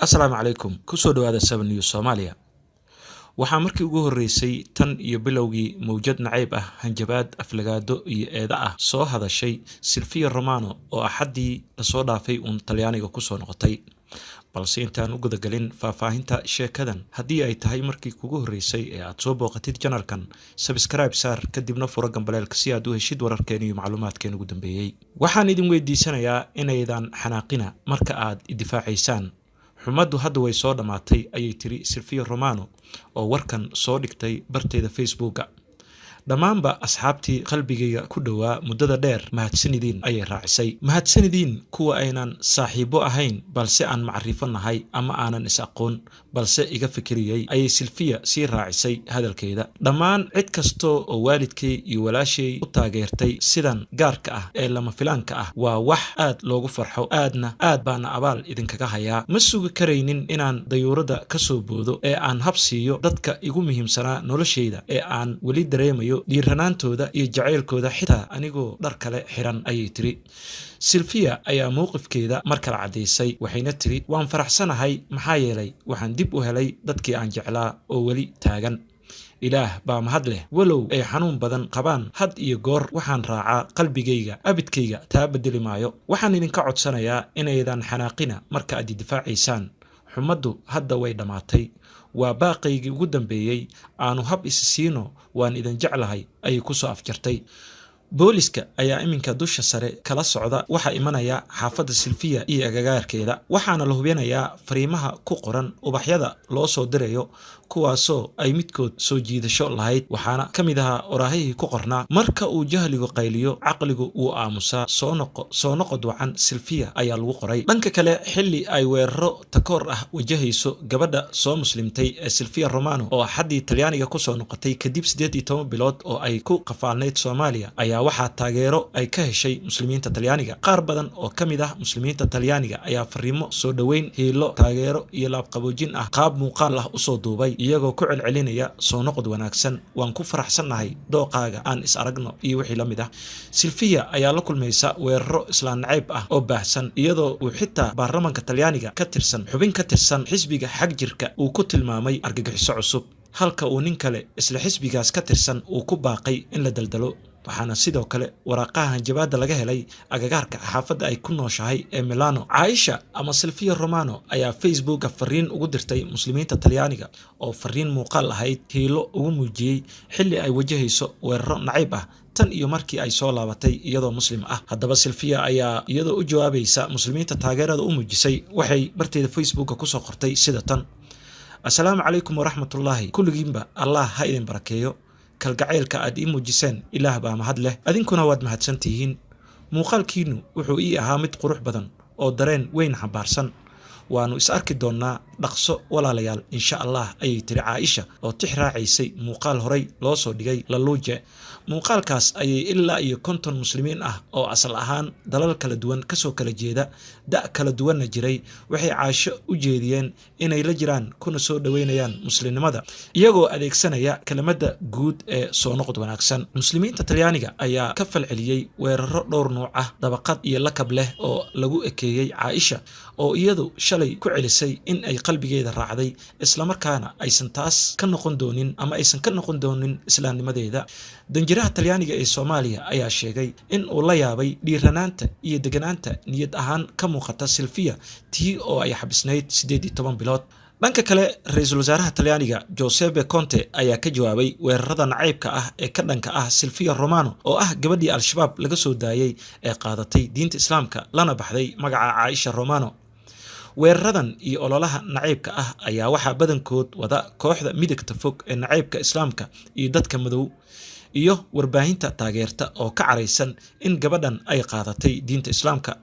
Asalaamu calaykum, kusoo dhawaada Seven News Soomaaliya. Waxaa markii ugu horreysay tan iyo bilowgii mowjad nacayb ah, hanjabaad, aflagaado iyo eeda ah soo hadashay Silvia Romano oo Axaddii lasoo dhaafay uun Talyaaniga kusoo noqotay. Balse intaan u gudagelin faahfaahinta sheekadan, haddii ay tahay markii kugu horreysay ee aad soo booqatid channelkan, subscribe saar, kadibna furo gambaleelka si aad u heshid wararkeen iyo macluumaadkeen ugu dambeeyey. Waxaan idin weydiisanayaa inaydan xanaaqina marka aad idifaacaysaan. Xumaddu hadda way soo dhammaatay, ayay tiri Silvia Romano oo warkan soo dhigtay barteeda Facebooka. Dhammaanba asxaabtii qalbigayga ku dhowaa muddada dheer, mahadsanidiin, ayay raacisay. Mahadsanidiin kuwa aynan saaxiibo ahayn balse aan macrifo nahay ama aanan is aqoon balse iga fikiriyey, ayay Silfiya sii raacisay hadalkeeda. Dhammaan cid kasta oo waalidkay iyo walaashay u taageertay sidan gaarka ah ee lama filaanka ah, waa wax aad loogu farxo, aadna aad baana abaal idinkaga hayaa. Ma sugi karaynin inaan dayuuradda ka soo boodo ee aan hab siiyo dadka igu muhiimsanaa noloshayda ee aan weli dareemayo dhiiranaantooda iyo jacaylkooda, xitaa anigoo dhar kale xiran, ayay tiri. Silfiya ayaa mowqifkeeda mar kale caddaysay, waxayna tiri: "Waan faraxsanahay, maxaa yeelay waxaan dib u helay dadkii aan jeclaa oo weli taagan. Ilaah baa mahad leh. Walow ay xanuun badan qabaan, had iyo goor waxaan raacaa qalbigayga, abidkayga taa bedeli maayo. Waxaan idinka codsanayaa inaydan xanaaqina marka aad idifaacaysaan. Xumaddu hadda way dhammaatay. Waa baaqaygii ugu dambeeyey. Aanu hab isi siino. Waan idin jeclahay," ayay ku soo afjartay. Booliska ayaa iminka dusha sare kala socda waxaa imanaya xaafadda Silfiya iyo agagaarkeeda, waxaana la hubinayaa fariimaha ku qoran ubaxyada loo soo dirayo, kuwaasoo ay midkood soo jiidasho lahayd. Waxaana ka mid ahaa oraahihii ku qornaa: "Marka uu jahligu qayliyo, caqligu wuu aamusaa. Soo noqo, soo noqod wacan, Silfiya," ayaa lagu qoray. Dhanka kale, xilli ay weeraro takoor ah wajahayso gabadha soo muslimtay ee Silfiya Romano oo Axaddii Talyaaniga kusoo noqotay kadib 18 bilood oo ay ku qafaalnayd Soomaaliya, ayaa waxaa taageero ay ka heshay muslimiinta Talyaaniga. Qaar badan oo ka mid ah muslimiinta Talyaaniga ayaa fariimo soo dhoweyn, hiilo, taageero iyo laabqaboojin ah qaab muuqaal ah usoo duubay, iyagoo ku celcelinaya "Soo noqod wanaagsan, waan ku faraxsannahay dooqaaga, aan is aragno" iyo wixii la mid ah. Silfiya ayaa la kulmaysa weeraro islaan nacayb ah oo baahsan, iyadoo uu xitaa baarlamanka Talyaaniga ka tirsan xubin ka tirsan xisbiga xagjirka uu ku tilmaamay argagixiso cusub, halka uu nin kale isla xisbigaas ka tirsan uu ku baaqay in la daldalo. Waxaana sidoo kale waraaqaha hanjabaadda laga helay agagaarka xaafadda ay ku nooshahay ee Milano. Caaisha ama Silvia Romano ayaa Facebooka fariin ugu dirtay muslimiinta Talyaaniga oo fariin muuqaal ahayd hiilo ugu muujiyey, xilli ay wajahayso weeraro nacayb ah tan iyo markii ay soo laabatay iyadoo muslim ah. Haddaba Silfiya ayaa iyadoo u jawaabaysa muslimiinta taageerada u muujisay, waxay barteeda Facebooka kusoo qortay sida tan: "Assalaamu calaykum waraxmatullaahi. Kulligiinba Allah ha idin barakeeyo. Kalgacaylka aad ii muujiseen Ilaah baa mahad leh, adinkuna waad mahadsantihiin. Muuqaalkiinnu wuxuu ii ahaa mid qurux badan oo dareen weyn xambaarsan. Waannu is arki doonnaa dhaqso, walaalayaal, insha Allah," ayay tiri Caaisha oo tix raacaysay muuqaal horay loo soo dhigay Laluuje. Muuqaalkaas ayay ilaa iyo 50 muslimiin ah oo asal ahaan dalal kala duwan kasoo kala jeeda, da' kala duwanna jiray, waxay Caasho u jeediyeen inay la jiraan kuna soo dhoweynayaan muslimnimada, iyagoo adeegsanaya kelimadda guud ee "soo noqod wanaagsan". Muslimiinta Talyaaniga ayaa ka falceliyey weeraro dhowr nuuc ah, dabaqad iyo lakab leh oo lagu ekeeyey Caaisha, oo iyadu shalay ku celisay in ay qalbigeeda raacday, islamarkaana aysan taas ka noqon doonin ama aysan ka noqon doonin islaamnimadeeda. Danjiraha Talyaaniga ee Soomaaliya ayaa sheegay in uu la yaabay dhiiranaanta iyo deganaanta niyad ahaan ka muuqata Silfiya, tii oo ay xabisnayd 18 bilood. Dhanka kale, ra-iisul wasaaraha Talyaaniga Giuseppe Conte ayaa ka jawaabay weerarada nacaybka ah ee ka dhanka ah Silvia Romano, oo ah gabadhii Al-Shabaab laga soo daayey ee qaadatay diinta Islaamka lana baxday magaca Caaisha Romano. "Weeraradan iyo ololaha nacaybka ah ayaa waxaa badankood wada kooxda midigta fog ee nacaybka Islaamka iyo dadka madow iyo warbaahinta taageerta oo ka caraysan in gabadhan ay qaadatay diinta Islaamka."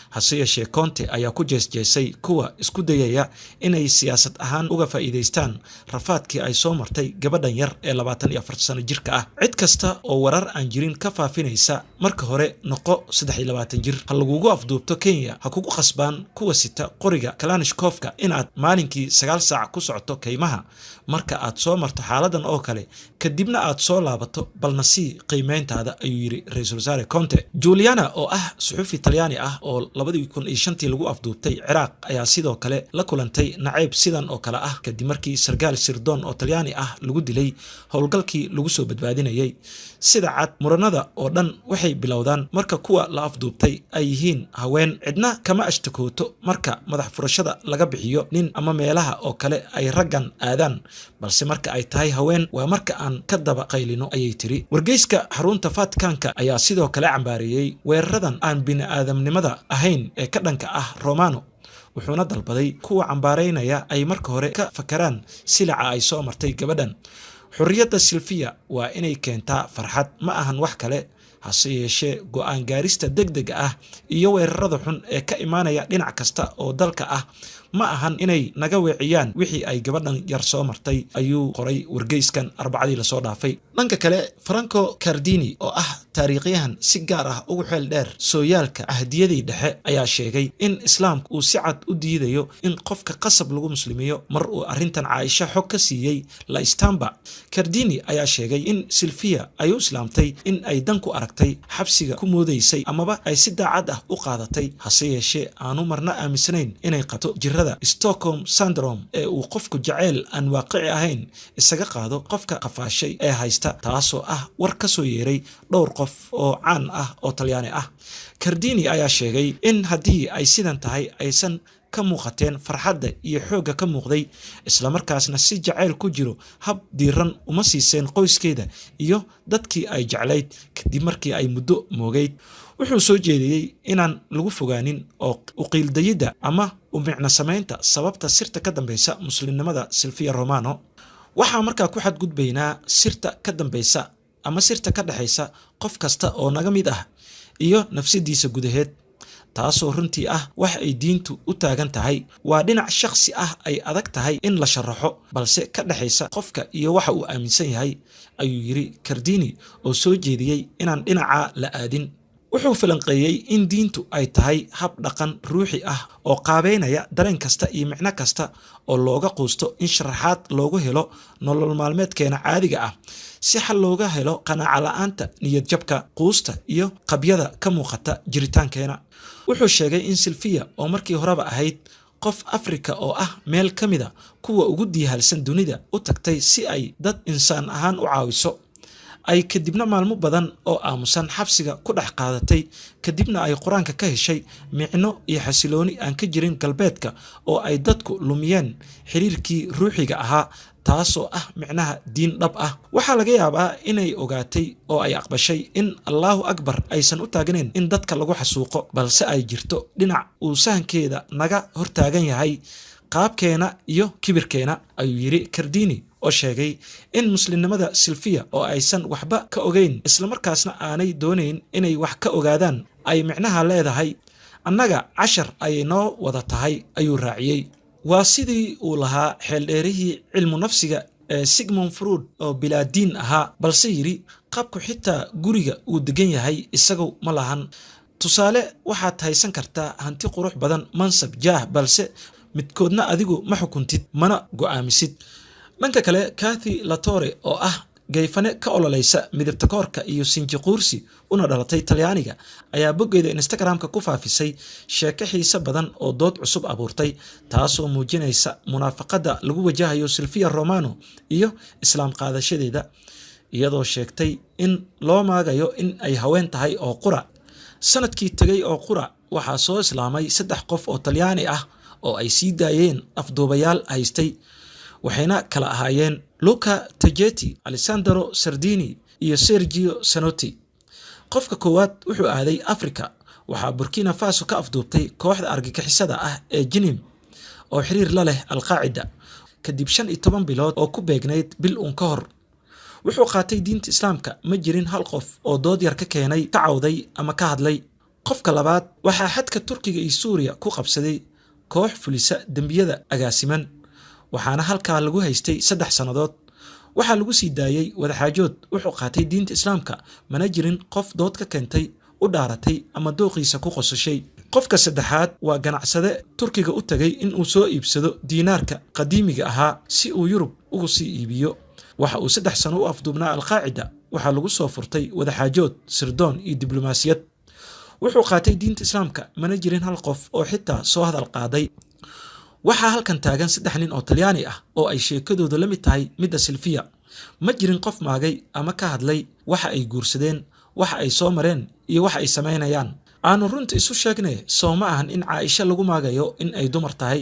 Hase yeeshee, Conte ayaa ku jeesjeesay kuwa isku dayaya inay siyaasad ahaan uga faa'iidaystaan rafaadkii ay soo martay gabadhan yar ee 24 sano jirka ah. "Cid kasta oo warar aan jirin ka faafinaysa, marka hore noqo 23 jir. Ha lagugu afduubto Kenya, ha kugu khasbaan kuwa sita qoriga Kalashnikovka inaad maalinkii 9 saac ku socoto kaymaha. Marka aad soo marto xaaladan oo kale, kadibna aad soo laabato, balna sii qiimeyntaada," ayuu yidhi ra-iisul wasaare Conte. Juliana oo ah suxufi Talyaani ah oo 2005-tii lagu afduubtay Ciraaq ayaa sidoo kale la kulantay nacayb sidan oo kale ah, kadib markii sargaal sirdoon oo Talyaani ah lagu dilay howlgalkii lagu soo badbaadinayay. Sida cad, muranada oo dhan waxay bilowdaan marka kuwa la afduubtay ay yihiin haween. Cidna kama ashtakooto marka madax furashada laga bixiyo nin ama meelaha oo kale ay raggan aadaan, balse marka ay tahay haween waa marka aan ka daba qaylino, ayay tiri. Wargeyska xarunta Vaticanka ayaa sidoo kale cambaareeyey weeraradan aan bini'aadamnimada ahayn ee ka dhanka ah Romano, wuxuuna dalbaday kuwa cambaaraynaya ay marka hore ka fakaraan silica ay soo martay gabadhan. Xorriyadda Silfiya waa inay keentaa farxad, ma ahan wax kale. Hase yeeshee, go'aan gaarista degdega ah iyo weerarada xun ee ka imaanaya dhinac kasta oo dalka ah ma ahan inay naga weeciyaan wixii ay gabadhan yar soo martay, ayuu qoray wargeyskan Arbacadii lasoo dhaafay. Dhanka kale, Franco Cardini oo ah taariikhyahan si gaar ah ugu xeel dheer sooyaalka cahdiyadii dhexe ayaa sheegay in Islaamku uu si cad u diidayo in qofka qasab lagu muslimiyo. Mar uu arrintan Caaisha xog ka siiyey La Stampa, Cardini ayaa sheegay in Silfiya ay u islaamtay in ay dan ku aragtay, xabsiga ku moodaysay amaba ay si daacad ah u qaadatay, hase yeeshee aanu marna aaminsanayn inay qabto jirada Stockholm Syndrome ee uu qofku jaceyl aan waaqici ahayn isaga qaado qofka qafaashay ee haysta, taasoo ah war ka soo yeeray dhowr qof oo caan ah oo Talyaani ah. Cardini ayaa sheegay in haddii ay sidan tahay aysan ka muuqateen farxadda iyo xoogga ka muuqday, islamarkaasna si jacayl ku jiro hab diiran uma siiseen qoyskeeda iyo dadkii ay jeclayd kadib markii ay muddo moogeyd. Wuxuu soo jeediyey inaan lagu fogaanin oo uqiildayidda ama u micno samaynta sababta sirta ka dambeysa muslimnimada Silfiya Romano. Waxaa markaa ku xadgudbaynaa sirta ka dambeysa ama sirta ka dhexaysa qof kasta oo naga mid ah iyo nafsadiisa gudaheed, taasoo runtii ah wax ay diintu u taagan tahay. Waa dhinac shakhsi ah, ay adag tahay in la sharaxo, balse ka dhexaysa qofka iyo waxa uu aaminsan yahay, ayuu yidhi Cardini oo soo jeediyey inaan dhinaca la aadin. Wuxuu falanqeeyey in diintu ay tahay hab dhaqan ruuxi ah oo qaabeynaya dareen kasta iyo micno kasta oo looga quusto in sharaxaad loogu helo nolol maalmeedkeena caadiga ah, si xal looga helo qanaaca la'aanta, niyadjabka, quusta iyo qabyada ka muuqata jiritaankeena. Wuxuu sheegay in Silfiya oo markii horeba ahayd qof Afrika oo ah meel ka mida kuwa ugu diihalsan dunida u tagtay si ay dad insaan ahaan u caawiso, ay kadibna maalmo badan oo aamusan xabsiga ku dhex qaadatay, kadibna ay Qur-aanka ka heshay micno iyo xasilooni aan ka jirin galbeedka oo ay dadku lumiyeen xiriirkii ruuxiga ahaa, taasoo ah micnaha diin dhab ah. Waxaa laga yaabaa inay ogaatay oo ay aqbashay in Allahu Akbar aysan u taagnayn in dadka lagu xasuuqo, balse ay jirto dhinac uu sahankeeda naga hortaagan yahay qaabkeena iyo kibirkeena, ayuu yidhi Cardini oo sheegay in muslimnimada Silfiya oo aysan waxba ka ogeyn, islamarkaasna aanay doonayn inay wax ka ogaadaan, ay micnaha leedahay. Annaga cashar ayay noo wada tahay, ayuu raaciyey. Waa sidii uu lahaa xeeldheerihii cilmu nafsiga ee Sigmund Freud oo bilaadiin ahaa, balse yidhi qabku xitaa guriga uu degan yahay isagu ma lahan. Tusaale, waxaad haysan kartaa hanti qurux badan, mansab, jaah, balse midkoodna adigu ma xukuntid mana go'aamisid. Dhanka kale, Cathy Latore oo ah gayfane ka ololeysa midabta koorka iyo sinji quursi una dhalatay Talyaaniga ayaa boggeeda Instagram-ka ku faafisay sheeko xiise badan oo dood cusub abuurtay, taasoo muujinaysa munaafaqada lagu wajahayo Silfiya Romano iyo islaam qaadashadeeda, iyadoo sheegtay in loo maagayo in ay haween tahay oo qura. Sanadkii tegay oo qura waxaa soo islaamay saddex qof oo Talyaani ah oo ay sii daayeen afduubayaal haystay, waxayna kala ahaayeen Luca Tagetti, Alessandro Sardini iyo Sergio Sanotti. Qofka koowaad wuxuu aaday Africa. Waxaa Burkina Faso ka afduubtay kooxda argagixisada ah ee Jinim oo xiriir la leh Alqaacida. Kadib 15 bilood oo ku beegnayd bil uun ka hor, wuxuu qaatay diinta Islaamka. Ma jirin hal qof oo dood yar ka keenay, ka cawday ama ka hadlay. Qofka labaad waxaa xadka Turkiga iyo Suuriya ku qabsaday koox fulisa dembiyada agaasiman, waxaana halkaa lagu haystay 3 sannadood. Waxaa lagu sii daayey wadaxaajood. Wuxuu qaatay diinta Islaamka, mana jirin qof dood ka keentay, u dhaaratay ama dooqiisa ku qosashay. Qofka saddexaad waa ganacsade Turkiga u tagay in uu soo iibsado diinaarka qadiimiga ahaa si uu Yurub ugu sii iibiyo. Waxa uu 3 sano u afduubnaa Alqaacida. Waxaa lagu soo furtay wadaxaajood, sirdoon iyo diblomaasiyad. Wuxuu qaatay diinta Islaamka, mana jirin hal qof oo xitaa soo hadal qaaday. Waxaa halkan taagan 3 nin oo Talyaani ah oo ay sheekadoodu la mid tahay midda Silfiya. Ma jirin qof maagay ama ka hadlay waxa ay guursadeen, waxa ay soo mareen iyo waxa ay samaynayaan. Aanu runta isu sheegne, soo ma ahan in Caaisha lagu maagayo in ay dumar tahay?